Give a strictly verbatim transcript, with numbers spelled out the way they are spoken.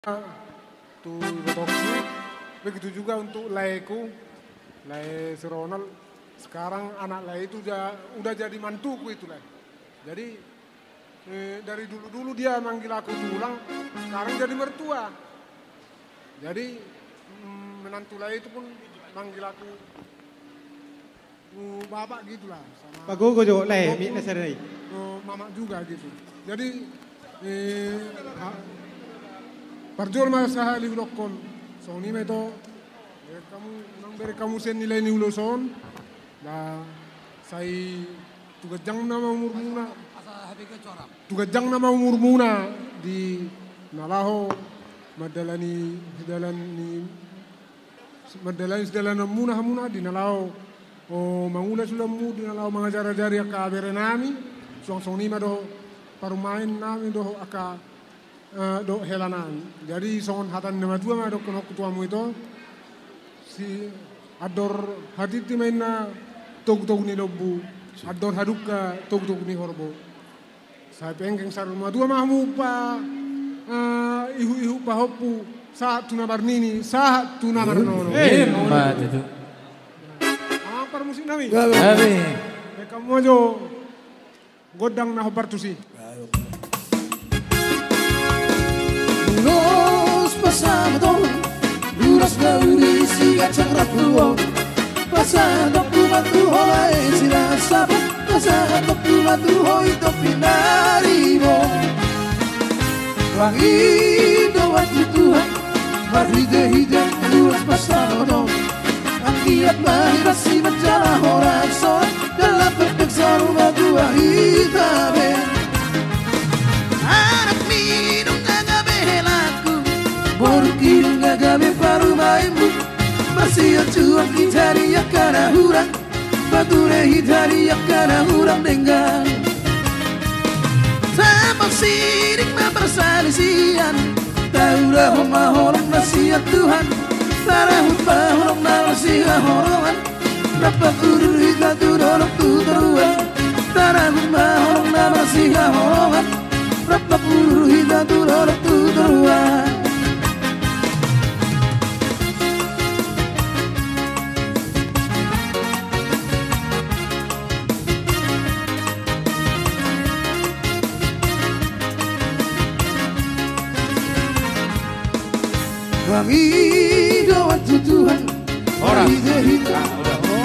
tu ibotongku. Begitu juga untuk laeku, lae si Ronald. Sekarang anak lae itu ja-, udah jadi mantuku itu lae. Jadi, eh, dari dulu-dulu dia manggil aku tulang, sekarang jadi mertua. Jadi, mm, menantu lae itu pun manggil aku, mm, bapak gitulah, sama pagogo jo lae, mamak juga gitu. Jadi, eh, ha-, parjolo ma sahali hudokkon, songon i ma ito, bereng hamu, unang bereng hamu sian nilai ni ulos on. Sai tu ganjang nama umurmuna, tu ganjang nama umurmuna di na laho mandalani dalan ni, mandalani sidalananmuna hamuna di na laho, o, mangula sulammu, di na laho mangajarajari angka berenami, suang songon i ma dohot parumaennami dohot angka, eh, dohot helanami. Jadi songon hata ni na matua ma dohononku tu hamu ito, si andor hatiti ma inna togutogu ni lombu, andor hadungka togutogu ni horbo. Sai penggeng saur matua ma hamu pa, eh, ihut-ihut pahompu, sahat tu na marnini, sahat tu na marnono. Eh, emma tutu. Amang parmusiknami. Gabe. Bereng hamu jo gondang na hombar tusi. Ulos pasahaton, ulos na uli si ganjang rambu on. Pasahatonku ma tu ho lae si Rasabot, pasahatonku ma tu ho ito pinaribot. Pangidoan tu Tuhan, marhitehite ulos pasahaton on. Anggiat ma hita simanjala horas on, dalam pepek saur matua hita be. Anakmi nunga gabe helangku, borungki nunga gabe parumaenmu. Marsijujuran hita di angka na hurang, pature hita di angka na hurang denggan. Taparsining ma parsalisian, taulahon ma holong na sian Tuhan. Tarahut ma holong na marsihaholongan, rap udur hita tu dolok tu toruan. Tarahut ma holong na marsihaholongan, rap udur hita tu dolok tu toruan. Pangidoan tu Tuhan, horas. Marhitehite. Ah, udah.